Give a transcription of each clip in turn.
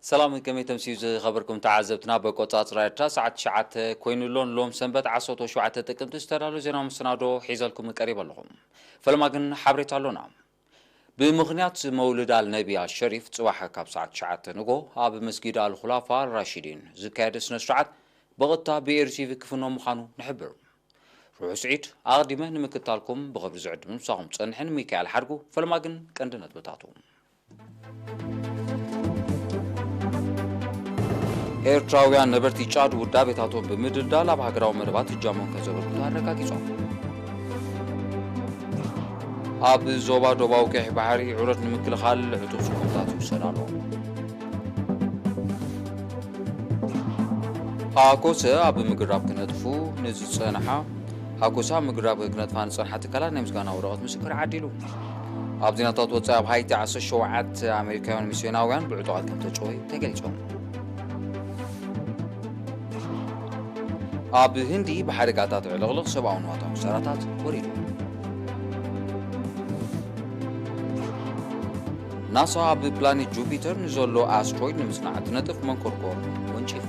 ሰላም፣ ከመይ ተምስዩ ዝኸበርኩም ተዓዘብትና? በቆጻጽራ ኤርትራ ሰዓት ትሽዓተ ኮይኑ ኣሎን ሎም ሰንበት ዓሰርተ ሸውዓተ ጥቅምቲ ዝተዳለወ ዜና መሰናዶ ሒዘልኩም ቀሪበ ኣለኹ። ፈለማ ግን ሓበሬታ ኣሎና። ብምኽንያት መውልድ ኣልነቢ ኣልሸሪፍ ጽባሕ ካብ ሰዓት ትሽዓተ ንጎ ኣብ መስጊድ ኣልኹላፋ ኣልራሺዲን ዝካየድ ስነ ስርዓት ብቐጥታ ብኤርቲቪ ክፍኖ ምዃኑ ንሕብር። ርሑስ ዒድ ኣቕዲመ ንምክታልኩም ብኽብሪ ዝዕድም ምሳኹም ጸንሕን ሚካኤል ሓድጉ። ፈለማ ግን ቀንዲ ነጥብታቱ። ኤርትራውያን ነበርቲ ጫድ ውዳቤታቶም ብምድልዳል ኣብ ሃገራዊ መደባት እጃሞም ከዘበርክቱ ኣረጋጊጾም። ኣብ ዞባ ዶባዊ ቀይሕ ባሕሪ ዑደት ንምክልኻል ዕቱብ ስጉምታት ይውሰድ ኣሎ። ሃኮሰ ኣብ ምግራብ ክነጥፉ ንዝጸንሓ፣ ሃኮሰ ኣብ ምግራብ ክነጥፋ ንጸንሓ ትካላት ናይ ምስጋና ወረቐት ምስክር ዓዲሉ። ኣብ ዜናታት ወጻኢ፣ ኣብ ሃይቲ ዓሰርተ ሸውዓተ ኣሜሪካውያን ሚስዮናውያን ብዕጡቓት ከም ተጨወዩ ተገሊጾም። ኣብ ህንዲ ብሓደጋታት ዕልቕልቕ ሰብኣዊ ንዋታዊ ክሳራታት ወሪዱ። ናሳ ኣብ ፕላኔት ጁፒተር ንዘሎ ኣስትሮይድ ንምጽናዕ እትነጥፍ መንኮርኮር ወንጪፉ።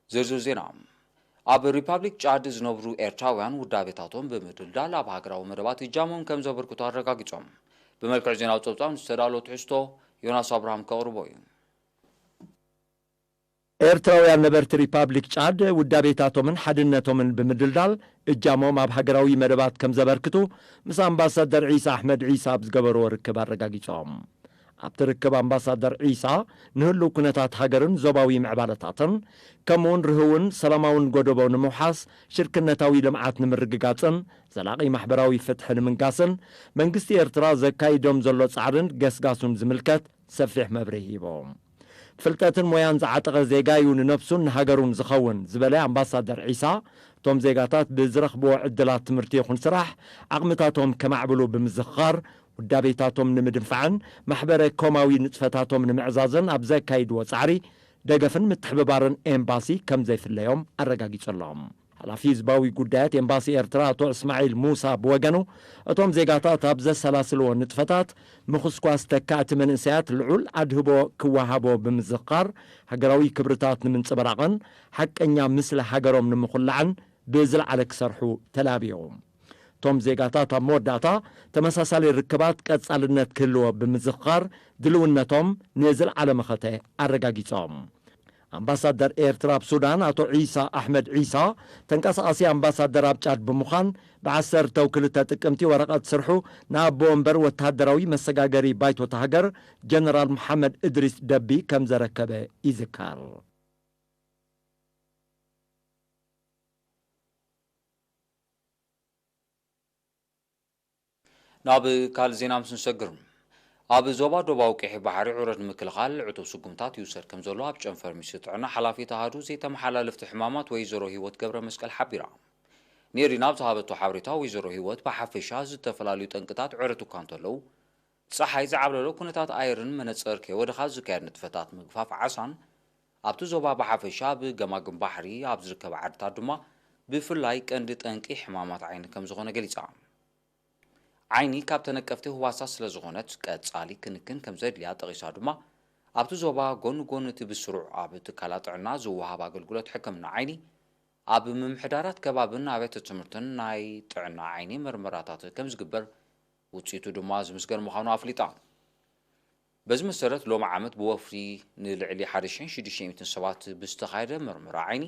ዝርዝር ዜና። ኣብ ሪፓብሊክ ጫድ ዝነብሩ ኤርትራውያን ውዳቤታቶም ብምድልዳል ኣብ ሃገራዊ መደባት እጃሞም ከም ዘበርክቱ ኣረጋጊጾም። ብመልክዕ ዜናዊ ጸብጻብ ዝተዳለወ ትሕዝቶ ዮናስ ኣብርሃም ከቕርቦ እዩ። ኤርትራውያን ነበርቲ ሪፓብሊክ ጫድ ውዳቤታቶምን ሓድነቶምን ብምድልዳል እጃሞም ኣብ ሃገራዊ መደባት ከም ዘበርክቱ ምስ ኣምባሳደር ዒሳ ኣሕመድ ዒሳ ኣብ ዝገበርዎ ርክብ ኣረጋጊጾም። ኣብቲ ርክብ ኣምባሳደር ዒሳ ንህሉው ኩነታት ሃገርን ዞባዊ ምዕባለታትን ከምኡውን ርህውን ሰላማውን ጎደቦ ንምውሓስ ሽርክነታዊ ልምዓት ንምርግጋጽን ዘላቒ ማሕበራዊ ፍትሒ ንምንጋስን መንግስቲ ኤርትራ ዘካይዶም ዘሎ ጻዕርን ገስጋሱን ዝምልከት ሰፊሕ መብርሂ ሂቦም። ፍልጠትን ሞያን ዝዓጠቐ ዜጋ እዩ ንነብሱን ንሃገሩን ዝኸውን ዝበለ ኣምባሳደር ዒሳ፣ እቶም ዜጋታት ብዝረኽብዎ ዕድላት ትምህርቲ ይኹን ስራሕ ዓቕምታቶም ከማዕብሉ ብምዝኽኻር፣ ውዳቤታቶም ንምድንፋዕን ማሕበረ ኮማዊ ንጥፈታቶም ንምዕዛዝን ኣብ ዘካይድዎ ጻዕሪ ደገፍን ምትሕብባርን ኤምባሲ ከም ዘይፍለዮም ኣረጋጊጹ ኣሎ። ሓላፊ ህዝባዊ ጉዳያት ኤምባሲ ኤርትራ ኣቶ እስማዒል ሙሳ ብወገኑ፣ እቶም ዜጋታት ኣብ ዘሰላስልዎ ንጥፈታት ምኹስኳስ ተካእቲ መንእሰያት ልዑል ኣድህቦ ክወሃቦ ብምዝኽኻር፣ ሃገራዊ ክብርታት ንምንጽብራቕን ሓቀኛ ምስሊ ሃገሮም ንምኹላዕን ብዝለዓለ ክሰርሑ ተላብዮም። እቶም ዜጋታት ኣብ መወዳእታ ተመሳሳሊ ርክባት ቀጻልነት ክህልዎ ብምዝኽኻር ድልውነቶም ንዝለዓለ መኸተ ኣረጋጊጾም። ኣምባሳደር ኤርትራ ኣብ ሱዳን ኣቶ ዒሳ ኣሕመድ ዒሳ፣ ተንቀሳቓሲ ኣምባሳደር ኣብ ጫድ ብምዃን፣ ብ ዓሰርተ ክልተ ጥቅምቲ ወረቐት ስርሑ ንኣቦ ወንበር ወተሃደራዊ መሰጋገሪ ባይቶታ ሃገር ጀነራል መሓመድ እድሪስ ደቢ ከም ዘረከበ ይዝከር። ናብ ካልእ ዜና ምስ ንሰግር፣ ኣብ ዞባ ዶባዊ ቀይሕ ባሕሪ ዑደት ንምክልኻል ዕቱብ ስጉምታት ይውሰድ ከም ዘሎ ኣብ ጨንፈር ሚኒስትሪ ጥዕና ሓላፊ ኣሃዱ ዘይተመሓላለፍቲ ሕማማት ወይዘሮ ህይወት ገብረ መስቀል ሓቢራ። ኔሪና ኣብ ዝሃበቶ ሓበሬታ፣ ወይዘሮ ህይወት ብሓፈሻ ዝተፈላለዩ ጠንቅታት ዑደት እኳ እንተለዉ፣ ጸሓይ ዝዓብለሎ ኩነታት ኣየርን መነጸር ከይወደኻ ዝካየድ ንጥፈታት ምግፋፍ ዓሳን ኣብቲ ዞባ ብሓፈሻ፣ ኣብ ገማግም ባሕሪ ኣብ ዝርከባ ዓድታት ድማ ብፍላይ ቀንዲ ጠንቂ ሕማማት ዓይኒ ከም ዝኾነ ገሊጻ። ዓይኒ ካብ ተነቀፍቲ ህዋሳት ስለ ዝኾነት ቀጻሊ ክንክን ከም ዘድልያ ጠቒሳ ድማ፣ ኣብቲ ዞባ ጎኒ ጎኒ እቲ ብስሩዕ ኣብ ትካላት ጥዕና ዝወሃብ ኣገልግሎት ሕክምና ዓይኒ፣ ኣብ ምምሕዳራት ከባብን ኣብያተ ትምህርትን ናይ ጥዕና ዓይኒ መርመራታት ከም ዝግበር፣ ውጽኢቱ ድማ ዝምስገን ምዃኑ ኣፍሊጣ። በዚ መሰረት፣ ሎሚ ዓመት ብወፍሪ ንልዕሊ ሓደ ሽሕን ሽዱሽተ ሚእትን ሰባት ብዝተኻየደ መርመራ ዓይኒ፣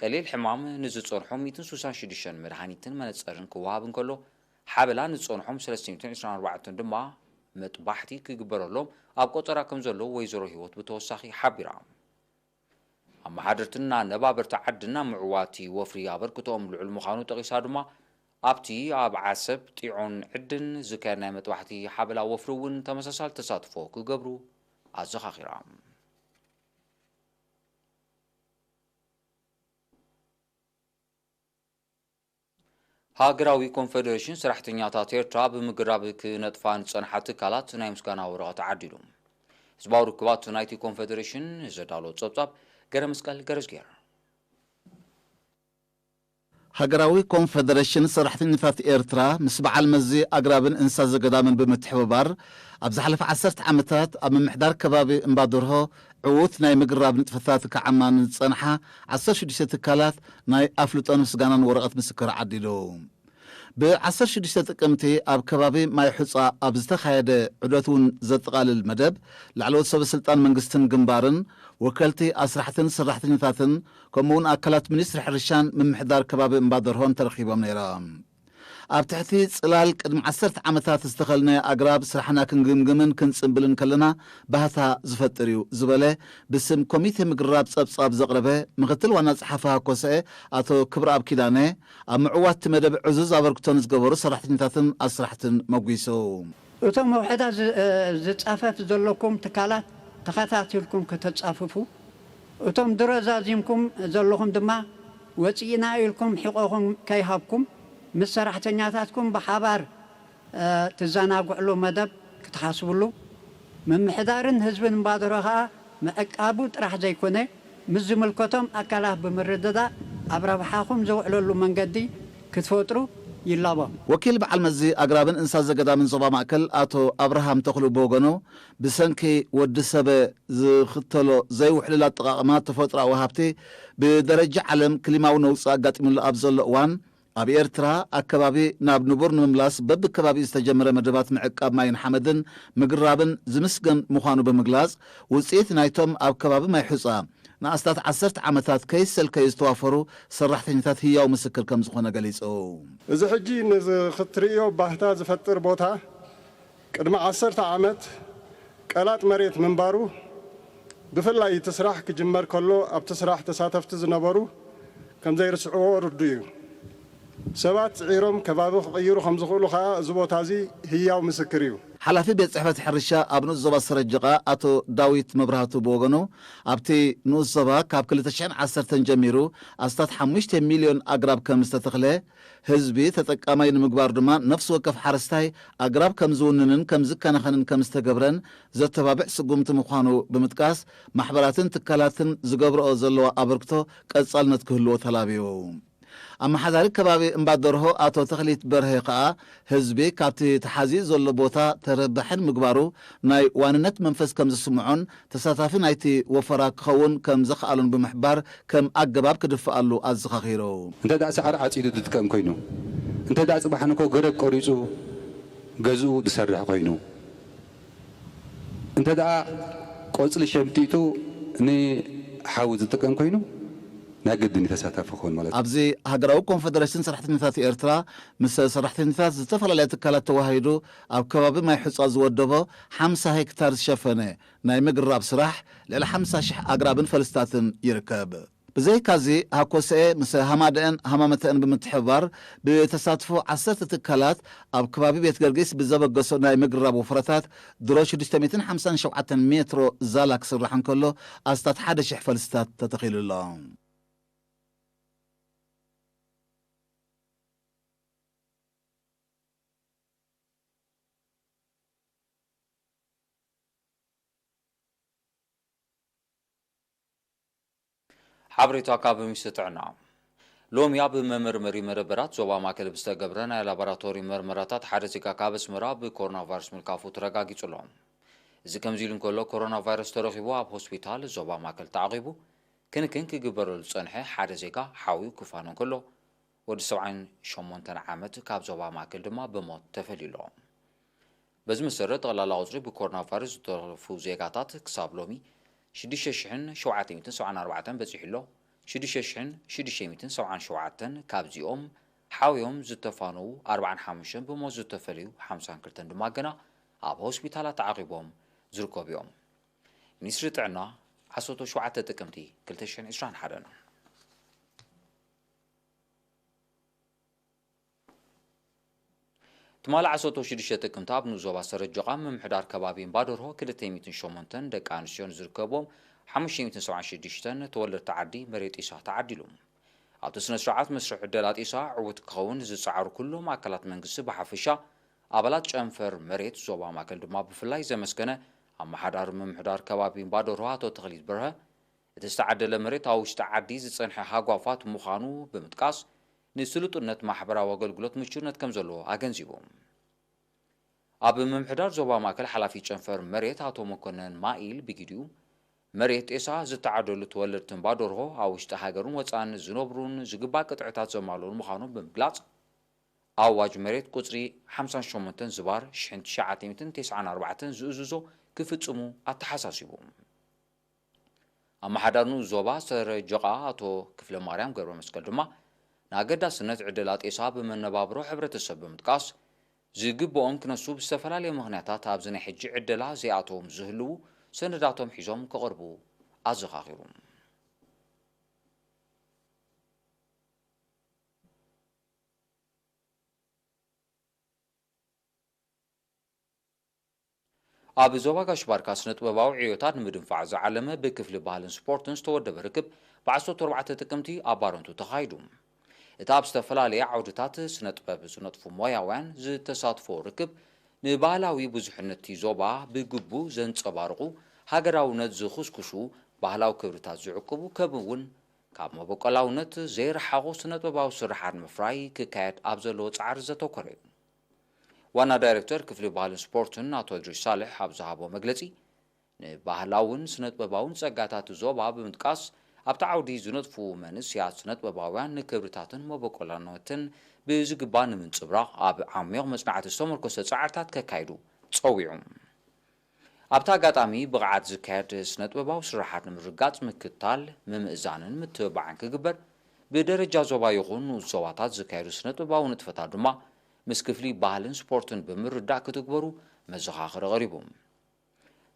ቀሊል ሕማም ንዝጸንሖም ሚእትን ስሳን ሽዱሽተን መድሃኒትን መነጸርን ክወሃብ እንከሎ፣ ሓበላ ንዝጸንሖም ሰለስተ ሚእትን ዕስራን ኣርባዕተን ድማ መጥባሕቲ ክግበረሎም ኣብ ቆጸራ ከም ዘሎ ወይዘሮ ህይወት ብተወሳኺ ሓቢራ። ኣመሓደርትን ኣነባበርቲ ዓድን ኣብ ምዕዋቲ ወፍሪ ኣበርክቶኦም ልዑል ምዃኑ ጠቒሳ ድማ፣ ኣብቲ ኣብ ዓሰብ፣ ጢዖን ዕድን ዝካየድ ናይ መጥባሕቲ ሓበላ ወፍሪ እውን ተመሳሳሊ ተሳትፎ ክገብሩ ኣዘኻኺራ። ሃገራዊ ኮንፈደሬሽን ሰራሕተኛታት ኤርትራ ብምግራብ ክነጥፋ ንጸንሓ ትካላት ናይ ምስጋና ወረቐት ዓዲሉ። ህዝባዊ ርክባት ናይቲ ኮንፈደሬሽን ዘዳሎ ጸብጻብ ገረ መስቀል ገረዝጌር። ሃገራዊ ኮንፈደሬሽን ሰራሕተኛታት ኤርትራ ምስ በዓል መዚ ኣግራብን እንስሳ ዘገዳምን ብምትሕብባር፣ ኣብ ዝሓለፈ ዓሰርተ ዓመታት ኣብ ምምሕዳር ከባቢ እምባደርሆ ዕዉት ናይ ምግራብ ንጥፈታት ክዓማን ዝጸንሓ ዓሰርተ ሽዱሽተ ትካላት ናይ ኣፍልጦን ምስጋናን ወረቐት ምስክር ዓዲሉ። ብ ዓሰርተ ሽዱሽተ ጥቅምቲ ኣብ ከባቢ ማይ ሑጻ ኣብ ዝተኻየደ ዑደት እውን ዘጠቓልል መደብ፣ ላዕለዎት ሰበ ስልጣን መንግስትን ግንባርን፣ ወከልቲ ኣስራሕትን ሰራሕተኛታትን፣ ከምኡ እውን ኣካላት ሚኒስትሪ ሕርሻን ምምሕዳር ከባቢ እምባደርሆን ተረኺቦም ነይሮም። ኣብ ትሕቲ ጽላል ቅድሚ ዓሰርተ ዓመታት ዝተኸልነ ኣግራብ ስራሕና ክንግምግምን ክንጽንብልን ከለና ባህታ ዝፈጥር እዩ ዝበለ ብስም ኮሚቴ ምግራብ ጸብጻብ ዘቕረበ ምክትል ዋና ጸሓፊ ሃኮሰኤ ኣቶ ክብረኣብ ኪዳነ፣ ኣብ ምዕዋት እቲ መደብ ዕዙዝ ኣበርክቶ ንዝገበሩ ሰራሕተኛታትን ኣስራሕትን መጒሱ። እቶም ውሕዳት ዝ-፣ ዝጻፈፍ ዘለኩም ትካላት ተኸታቲልኩም ከተጻፍፉ፣ እቶም ድሮ ዛዚምኩም ዘለኹም ድማ ወጺእና ኢልኩም ሒቆኹም ከይሃብኩም ምስ ሰራሕተኛታትኩም ብሓባር፣ እ፣ ትዘናግዕሉ መደብ ክትሓስብሉ፣ ምምሕዳርን ህዝብን እምባደሮ ኸኣ ምዕቃቡ ጥራሕ ዘይኮነ፣ ምስ ዝምልከቶም ኣካላት ብምርድዳእ ኣብ ረብሓኹም ዝውዕለሉ መንገዲ ክትፈጥሩ ይላቦ። ወኪል በዓል መዚ ኣግራብን እንስሳ ዘገዳምን ዞባ ማእከል ኣቶ ኣብርሃም ተኽሉ ብወገኑ፣ ብሰንኪ ወዲ ሰብ ዝኽተሎ ዘይውሕሉል ኣጠቓቕማ ተፈጥሮኣዊ ሃብቲ ብደረጃ ዓለም ክሊማዊ ነውጺ ኣጋጢሙሉ ኣብ ዘሎ እዋን፣ ኣብ ኤርትራ ኣከባቢ ናብ ንቡር ንምምላስ በብከባቢኡ ዝተጀመረ መደባት ምዕቃብ ማይን ሓመድን ምግራብን ዝምስገን ምዃኑ ብምግላጽ፣ ውጽኢት ናይቶም ኣብ ከባቢ ማይ ሑጻ ንኣስታት ዓሰርተ ዓመታት ከይሰልከዩ ዝተዋፈሩ ሰራሕተኛታት ህያው ምስክር ከም ዝኾነ ገሊጹ። እዚ ሕጂ ንዚ ክትርእዮ ባህታ ዝፈጥር ቦታ ቅድሚ ዓሰርተ ዓመት ቀላጥ መሬት ምንባሩ፣ ብፍላይ እቲ ስራሕ ክጅመር ከሎ ኣብቲ ስራሕ ተሳተፍቲ ዝነበሩ ከም ዘይርስዕዎ ርዱእ እዩ። ሰባት ጽዒሮም ከባቢ ክቕይሩ ከም ዝኽእሉ ኸኣ እዚ ቦታ እዚ ህያው ምስክር እዩ። ሓላፊ ቤት ጽሕፈት ሕርሻ ኣብ ንኡስ ዞባ ሰረጀቓ ኣቶ ዳዊት መብራህቱ ብወገኑ፣ ኣብቲ ንኡስ ዞባ ካብ ክልተ ሽሕን ዓሰርተን ጀሚሩ ኣስታት ሓሙሽተ ሚልዮን ኣግራብ ከም ዝተተኽለ፣ ህዝቢ ተጠቃማይ ንምግባር ድማ ነፍሲ ወከፍ ሓረስታይ ኣግራብ ከም ዝውንንን ከም ዝከናኸንን ከም ዝተገብረን ዘተባብዕ ስጉምቲ ምዃኑ ብምጥቃስ፣ ማሕበራትን ትካላትን ዝገብርኦ ዘለዋ ኣበርክቶ ቀጻልነት ክህልዎ ተላብዩ። ኣመሓዳሪ ከባቢ እምባደርሆ ኣቶ ተኽሊት በርሀ ከኣ፣ ህዝቢ ካብቲ ተሓዚኡ ዘሎ ቦታ ተረባሒ ንምግባሩ ናይ ዋንነት መንፈስ ከም ዝስምዖን፣ ተሳታፊ ናይቲ ወፈራ ክኸውን ከም ዘኽኣሎን ብምሕባር፣ ከም ኣገባብ ክድፍኣሉ ኣዘኻኺሩ። እንተ ደኣ ሳዕሪ ዓጺዱ ዝጥቀም ኮይኑ፣ እንተ ደኣ ጽባሕ ንግሆ ገረብ ቆሪጹ ገዝኡ ዝሰርሕ ኮይኑ፣ እንተ ደኣ ቆጽሊ ሸምጢጡ ንሓዊ ዝጥቀም ኮይኑ፣ ናይ ግድን እዩ ተሳታፊ ክኸውን ማለት እዩ። ኣብዚ ሃገራዊ ኮንፈደሬሽን ሰራሕተኛታት ኤርትራ ምስ ሰራሕተኛታት ዝተፈላለያ ትካላት ተዋሃሂዱ ኣብ ከባቢ ማይ ሑጻ ዝወደቦ ሓምሳ ሄክታር ዝሸፈነ ናይ ምግራብ ስራሕ ልዕሊ ሓምሳ ሽሕ ኣግራብን ፈልስታትን ይርከብ። ብዘይካዚ ሃኮሰኤ ምስ ሃማደአን ሃማመተአን ብምትሕብባር ብተሳትፎ ዓሰርተ ትካላት ኣብ ከባቢ ቤት ገርጊስ ብዘበገሶ ናይ ምግራብ ወፍረታት ድሮ ሽዱሽተ ሚእትን ሓምሳን ሸውዓተን ሜትሮ ዛላ ክስራሕ እንከሎ ኣስታት ሓደ ሽሕ ፈልስታት ተተኺሉ ኣሎ። ሓበሬታ ካብ ሚኒስትሪ ጥዕና። ሎሚ ኣብ መመርመሪ መደበራት ዞባ ማእከል ብዝተገብረ ናይ ላቦራቶሪ መርመራታት ሓደ ዜጋ ካብ ኣስመራ ብኮሮና ቫይረስ ምልካፉ ተረጋጊጹ ኣሎ። እዚ ከምዚ ኢሉ እንከሎ፣ ኮሮና ቫይረስ ተረኺቡ ኣብ ሆስፒታል ዞባ ማእከል ተዓቒቡ ክንክን ክግበረሉ ዝጸንሐ ሓደ ዜጋ ሓውዩ ክፋኖ እንከሎ፣ ወዲ ሰብዓን ሸሞንተን ዓመት ካብ ዞባ ማእከል ድማ ብሞት ተፈልዩ ኣሎ። በዚ መሰረት፣ ጠቕላላ ቁጽሪ ብኮሮና ቫይረስ ዝተረፉ ዜጋታት ክሳብ ሎሚ ሽዱሽተ ሽሕን ሸውዓተ ሚእትን ሰብዓን ኣርባዕተን በጺሑ ኣሎ። ሽዱሽተ ሽሕን ሽዱሽተ ሚእትን ሰብዓን ሸውዓተን ካብዚኦም ሓውዮም ዝተፋነዉ ኣርባዓን ሓሙሽተን፣ ብሞት ዝተፈለዩ ሓምሳን ክልተን ድማ ገና ኣብ ሆስፒታላት ተዓቒቦም ዝርከቡ እዮም። ሚኒስትሪ ጥዕና፣ ዓሰርተ ሸውዓተ ጥቅምቲ ክልተ ሽሕን ዕስራን ሓደን። ትማሊ ዓሰርተ ሽዱሽተ ጥቅምቲ ኣብ ንኡስ ዞባ ሰረጀቓ ምምሕዳር ከባቢ እምባደርሆ ክልተ ሚእትን ሸሞንተን ደቂ ኣንስትዮን ዝርከብዎም ሓሙሽተ ሚእትን ሰብዓን ሽዱሽተን ተወለድቲ ዓዲ መሬት ጢሳ ተዓዲሉ። ኣብቲ ስነ ስርዓት መስርሕ ዕደላ ጢሳ ዕዉት ክኸውን ዝጸዓሩ ኩሎም ኣካላት መንግስቲ ብሓፈሻ፣ ኣባላት ጨንፈር መሬት ዞባ ማእከል ድማ ብፍላይ ዘመስገነ ኣመሓዳሪ ምምሕዳር ከባቢ እምባደርሆ ኣቶ ተኽሊት በርሀ፣ እቲ ዝተዓደለ መሬት ኣብ ውሽጢ ዓዲ ዝጸንሐ ሃጓፋት ምዃኑ ብምጥቃስ፣ ንስሉጥነት ማሕበራዊ ኣገልግሎት ምቹነት ከም ዘለዎ ኣገንዚቡ። ኣብ ምምሕዳር ዞባ ማእከል ሓላፊ ጨንፈር መሬት ኣቶ መኮነን ማኢል ብግዲኡ፣ መሬት ጤሳ ዝተዓደሉ ተወለድትን ባደርሆ ኣብ ውሽጢ ሃገርን ወጻእን ዝነብሩን ዝግባእ ቅጥዕታት ዘማልኡን ምዃኖም ብምግላጽ፣ ኣዋጅ መሬት ቁጽሪ ሓምሳን ሸሞንተን ዝባር ሽሕን ትሽዓተ ሚእትን ተስዓን ኣርባዕተን ዝእዝዞ ክፍጽሙ ኣተሓሳሲቡ። ኣመሓዳሪ ንኡስ ዞባ ሰረጀቓ ኣቶ ክፍለ ማርያም ገብረ መስቀል ድማ፣ ንኣገዳስነት ዕደላ ጤሳ ብመነባብሮ ሕብረተሰብ ብምጥቃስ፣ ዝግብኦም ክነሱ ብዝተፈላለየ ምኽንያታት ኣብዚ ናይ ሕጂ ዕደላ ዘይኣተዎም ዝህልዉ ሰነዳቶም ሒዞም ክቐርቡ ኣዘኻኺሩ። ኣብ ዞባ ጋሽ ባርካ ስነ ጥበባዊ ዕዮታት ንምድንፋዕ ዝዓለመ ብክፍሊ ባህልን ስፖርትን ዝተወደበ ርክብ ብ ዓሰርተ ኣርባዕተ ጥቅምቲ ኣብ ባረንቱ ተኻይዱ። እቲ ኣብ ዝተፈላለየ ዓውድታት ስነ ጥበብ ዝነጥፉ ሞያውያን ዝተሳትፎ ርክብ፣ ንባህላዊ ብዙሕነት እቲ ዞባ ብግቡእ ዘንጸባርቑ፣ ሃገራውነት ዝኹስኩሱ፣ ባህላዊ ክብርታት ዝዕቅቡ፣ ከምኡ እውን ካብ መበቆላውነት ዘይረሓቑ ስነ ጥበባዊ ስርሓት ንምፍራይ ክካየድ ኣብ ዘለዎ ጻዕሪ ዘተኮረ እዩ። ዋና ዳይሬክተር ክፍሊ ባህልን ስፖርትን ኣቶ እድሪስ ሳልሕ ኣብ ዝሃቦ መግለጺ፣ ንባህላውን ስነ ጥበባውን ጸጋታት ዞባ ብምጥቃስ፣ ኣብቲ ዓውዲ ዝነጥፉ መንእሰያት ስነ ጥበባውያን ንክብርታትን መበቆላውነትን ብዝግባእ ንምንጽብራቕ ኣብ ዓሚቕ መጽናዕቲ ዝተመርኮሰ ጻዕርታት ከካይዱ ጸዊዑ። ኣብቲ ኣጋጣሚ ብቕዓት ዝካየድ ስነ ጥበባዊ ስርሓት ንምርጋጽ ምክትታል፣ ምምእዛንን ምትብባዕን ክግበር፣ ብደረጃ ዞባ ይኹን ንኡስ ዞባታት ዝካየዱ ስነ ጥበባዊ ንጥፈታት ድማ ምስ ክፍሊ ባህልን ስፖርትን ብምርዳእ ክትግበሩ መዘኻኸሪ ቀሪቡ።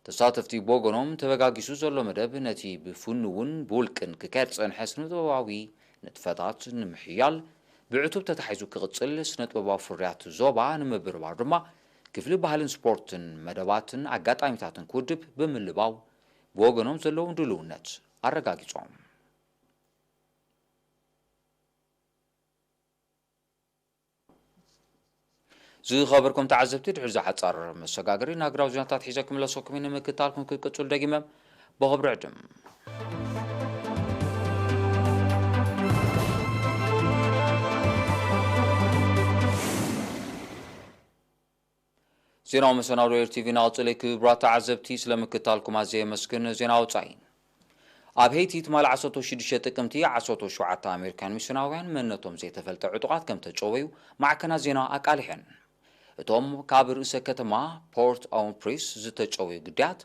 ተሳተፍቲ ብወገኖም፣ ተበጋጊሱ ዘሎ መደብ ነቲ ብፍኑውን ብውልቅን ክካየድ ዝጸንሐ ስነ ጥበባዊ ንጥፈታት ንምሕያል፣ ብዕቱብ ተታሒዙ ክቕጽል፣ ስነ ጥበባዊ ፍርያት ዞባ ንምብርባር ድማ ክፍሊ ባህልን ስፖርትን መደባትን ኣጋጣሚታትን ክውድብ ብምልባው፣ ብወገኖም ዘለዎም ድልውነት ኣረጋጊጾም። ዝኸበርኩም ተዓዘብቲ፣ ድሕሪ እዛ ሓጻር መሰጋገሪ፣ ንሃገራዊ ዜናታት ሒዘ ክምለሰኩም እየ። ንምክትታልኩም ክትቅጽሉ ደጊመ ብኽብሪ ዕድም። ዜናዊ መሰናዶ ኤር ቲቪ እናቐጸለ እዩ። ክቡራት ተዓዘብቲ፣ ስለ ምክትታልኩም ኣዝየ የመስግን። ዜና ወጻኢ። ኣብ ሄይቲ ትማሊ ዓሰርተ ሽዱሽተ ጥቅምቲ ዓሰርተ ሸውዓተ ኣሜሪካን ሚስዮናውያን መንነቶም ዘይተፈልጠ ዕጡቓት ከም ተጨወዩ ማዕከናት ዜና ኣቃሊሐን። እቶም ካብ ርእሰ ከተማ ፖርት ኦው ፕሪንስ ዝተጨወዩ ግዳያት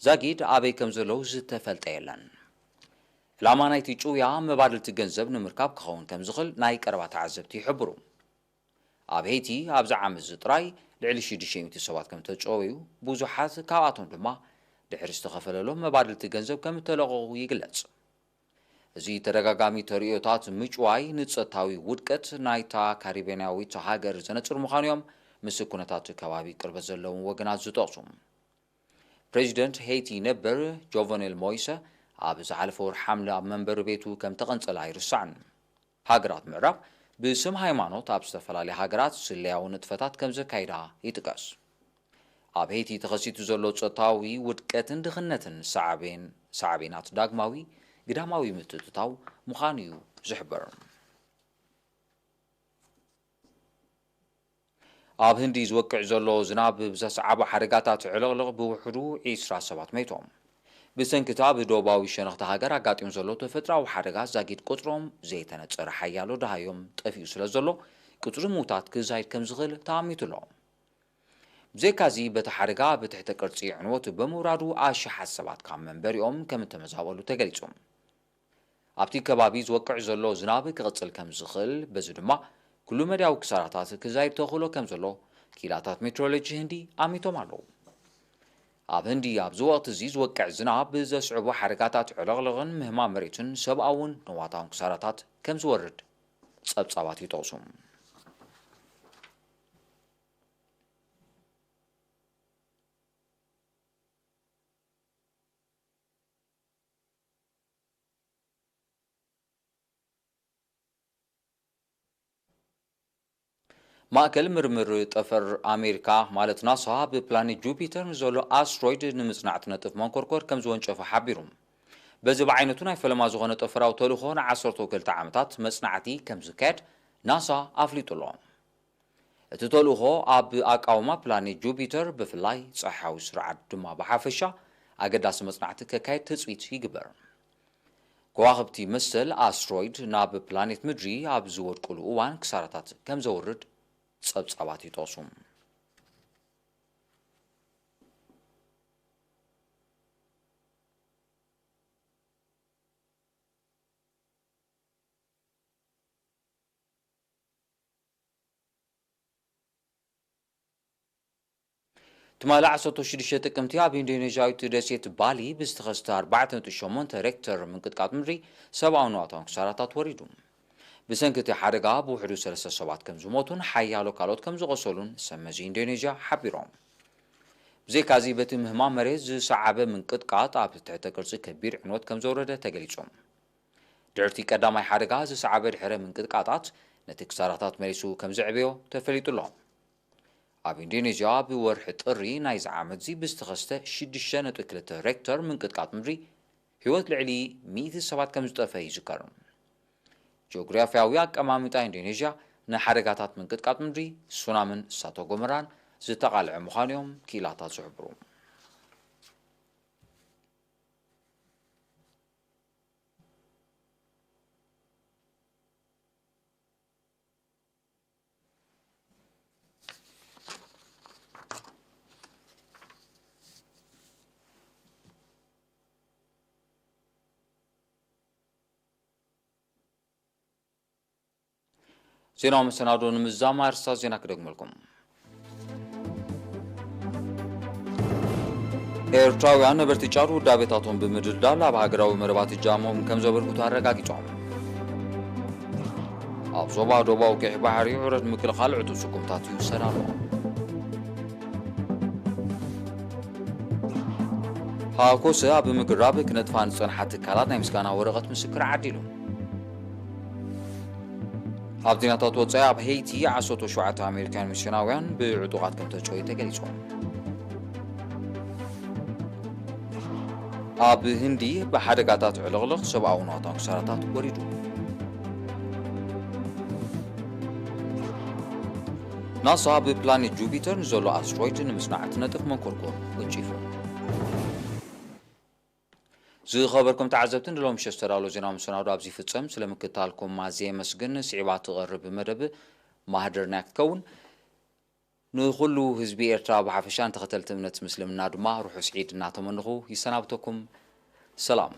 ዛጊድ ኣበይ ከም ዘለዉ ዝተፈልጠ የለን። ዕላማ ናይቲ ጭውያ መባድልቲ ገንዘብ ንምርካብ ክኸውን ከም ዝኽእል ናይ ቀረባ ተዓዘብቲ ይሕብሩ። ኣብ ሄይቲ ኣብዚ ዓመት እዚ ጥራይ ልዕሊ ሽዱሽተ ሚእቲ ሰባት ከም ተጨወዩ፣ ብዙሓት ካብኣቶም ድማ ድሕሪ ዝተኸፈለሎም መባድልቲ ገንዘብ ከም እተለቐቑ ይግለጽ። እዚ ተደጋጋሚ ተርእዮታት ምጭዋይ ንጸጥታዊ ውድቀት ናይታ ካሪቤናዊት ሃገር ዘነጽር ምዃኑ እዮም ምስክርነታት ከባቢ ቅርበት ዘለዎም ወገናት ዝጠቕሱ። ፕሬዚደንት ሄይቲ ነበር ጆቨኔል ሞይሰ ኣብ ዝሓለፈ ወርሒ ሓምለ ኣብ መንበሪ ቤቱ ከም ተቐንጸለ ኣይርሳዕን። ሃገራት ምዕራብ ብስም ሃይማኖት ኣብ ዝተፈላለያ ሃገራት ስለያዊ ንጥፈታት ከም ዘካይዳ ይጥቀስ። ኣብ ሄይቲ ተኸሲቱ ዘሎ ጾታዊ ውድቀትን ድኽነትን ሳዕቤን-፣ ሳዕቤናት ዳግማዊ ግዳማዊ ምትእትታው ምዃኑ እዩ ዝሕበር። ኣብ ህንዲ ዝወቅዕ ዘሎ ዝናብ ብዘስዓቦ ሓደጋታት ዕልቕልቕ ብውሕዱ ዒስራ ሰባት መይቶም። ብሰንኪ እቲ ኣብ ደቡባዊ ሸነኽቲ ሃገር ኣጋጢሙ ዘሎ ተፈጥሮኣዊ ሓደጋ ዛጊድ ቁጽሮም ዘይተነጸረ ሓያሎ ደሃዮም ጠፊኡ ስለ ዘሎ፣ ቁጽሪ ምዉታት ክዛይድ ከም ዝኽእል ተኣሚቱ ኣሎ። ብዘይካዚ፣ በቲ ሓደጋ ብትሕተ ቅርጺ ዕንወት ብምውራዱ ኣሽሓት ሰባት ካብ መንበሪኦም ከም እተመዛበሉ ተገሊጹ። ኣብቲ ከባቢ ዝወቅዕ ዘሎ ዝናብ ክቕጽል ከም ዝኽእል፣ በዚ ድማ ኩሉ መዳያዊ ክሳራታት ክዛይድ ተኽእሎ ከም ዘሎ ክኢላታት ሜትሮሎጂ ህንዲ ኣሚቶም ኣለዉ። ኣብ ህንዲ ኣብዚ ወቕቲ እዚ ዝወቅዕ ዝናብ ብዘስዕቦ ሓደጋታት ዕለቕለቕን ምህማም መሬትን ሰብኣውን ንዋታውን ክሳራታት ከም ዝወርድ ጸብጻባት ይጠቕሱ። ማእከል ምርምር ጠፈር ኣሜሪካ ማለት ናሳ ብፕላኔት ጁፒተር ንዘሎ ኣስትሮይድ ንምጽናዕ ትነጥፍ መንኮርኮር ከም ዝወንጨፈ ሓቢሩ። በዚ ብዓይነቱ ናይ ፈለማ ዝኾነ ጠፈራዊ ተልእኾ ንዓሰርተ ክልተ ዓመታት መጽናዕቲ ከም ዝካየድ ናሳ ኣፍሊጡ ኣሎ። እቲ ተልእኾ ኣብ ኣቃውማ ፕላኔት ጁፒተር ብፍላይ ጸሓያዊ ስርዓት ድማ ብሓፈሻ ኣገዳሲ መጽናዕቲ ከካየድ ትጽቢት ይግበር። ከዋኽብቲ መሰል ኣስትሮይድ ናብ ፕላኔት ምድሪ ኣብ ዝወድቁሉ እዋን ክሳራታት ከም ዘውርድ ጸብጻባት ይጠቕሱ። ትማሊ ዓሰርተ ሽዱሽተ ጥቅምቲ ኣብ ኢንዶኔዥያዊት ደሴት ባሊ ብዝተኸስተ ኣርባዕተ ነጥቢ ሸሞንተ ሬክተር ምንቅጥቃጥ ምድሪ ሰብኣዊ ንዋታውን ክሳራታት ወሪዱ። ብሰንኪ እቲ ሓደጋ ብውሕዱ ሰለስተ ሰባት ከም ዝሞቱን ሓያሎ ካልኦት ከም ዝቖሰሉን ሰብ መዚ ኢንዶኔዥያ ሓቢሮም። ብዘይካዚ በቲ ምህማም መሬት ዝሰዓበ ምንቅጥቃጥ ኣብ ትሕተ ቅርጺ ከቢድ ዕንወት ከም ዘውረደ ተገሊጹ። ድሕርቲ ቀዳማይ ሓደጋ ዝሰዓበ ድሕረ ምንቅጥቃጣት ነቲ ክሳራታት መሊሱ ከም ዘዕበዮ ተፈሊጡ ኣሎ። ኣብ ኢንዶኔዥያ ብወርሒ ጥሪ ናይዚ ዓመትዚ ብዝተኸስተ ሽዱሽተ ነጥቢ ክልተ ሬክተር ምንቅጥቃጥ ምድሪ ህይወት ልዕሊ ሚእቲ ሰባት ከም ዝጠፈ ይዝከር። ጂኦግራፊያዊ ኣቀማምጣ ኢንዶኔዥያ ንሓደጋታት ምንቅጥቃጥ ምድሪ፣ ሱናምን እሳተ ጎመራን ዝተቓልዐ ምዃኑ እዮም ክኢላታት ዝሕብሩ። ዜናዊ መሰናዶ ንምዝዛም ኣርእስታት ዜና ክደግመልኩም። ኤርትራውያን ነበርቲ ጫድ ውዳቤታቶም ብምድልዳል ኣብ ሃገራዊ መደባት እጃሞም ከም ዘበርክቱ ኣረጋጊጾም። ኣብ ዞባ ደቡባዊ ቀይሕ ባሕሪ ውሕደት ምክልኻል ዕቱብ ስጉምታት ይውሰድ ኣሎ። ሃኮሰ ኣብ ምግራብ ክነጥፋ ንጸንሓ ትካላት ናይ ምስጋና ወረቐት ምስክር ዓዲሉ። ኣብ ዜናታት ወጻኢ፣ ኣብ ሄይቲ ዓሰርተ ሸውዓተ ኣሜሪካውያን ሚስዮናውያን ብዕጡቓት ከም ተጨወዩ ተገሊጹ። ኣብ ህንዲ ብሓደጋታት ዕልቕልቕ ሰብኣዊ ናውታን ክሳራታት ወሪዱ። ናሳ ኣብ ፕላኔት ጁፒተር ንዘሎ ኣስትሮይድ ንምጽናዕ እትነጥፍ መንኮርኮር ወንጪፉ። ዝኸበርኩም ተዓዘብቲ፣ ንሎሚ ምሸት ዝተዳለወ ዜናዊ መሰናዶ ኣብዚ ይፍጸም። ስለ ምክትታልኩም ኣዝየ የመስግን። ስዒባ ትቐርብ መደብ ማህደርና ክትከውን። ንኹሉ ህዝቢ ኤርትራ ብሓፈሻ፣ ንተኸተልቲ እምነት ምስልምና ድማ ርሑስ ዒድ እናተመንኹ ይሰናብተኩም። ሰላም።